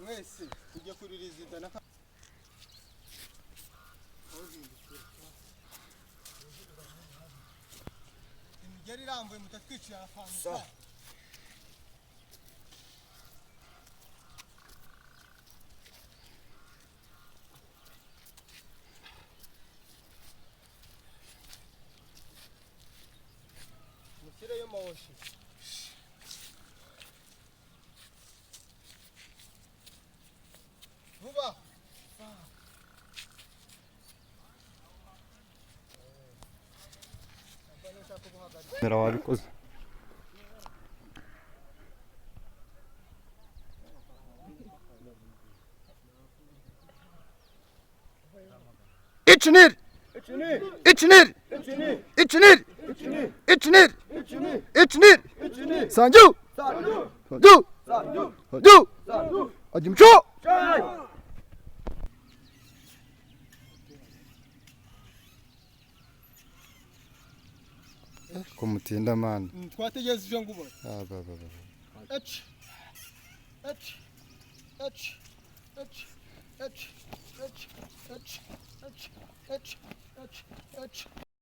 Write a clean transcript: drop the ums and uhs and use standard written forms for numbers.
Mwese tujye kuri rizida na imigeri irambuye mutatwicira akantu. Mushyireyo mawoshi. Vuba. Kamera wabikoze. İçinir. İçinir. İçinir. İçinir. İçinir. Sanju. Sanju. Sanju. Acımço. Ko mutinda mani. Twategereje ngo ubone. Ah, ba, ba, ba. H H H H H H H H H H H.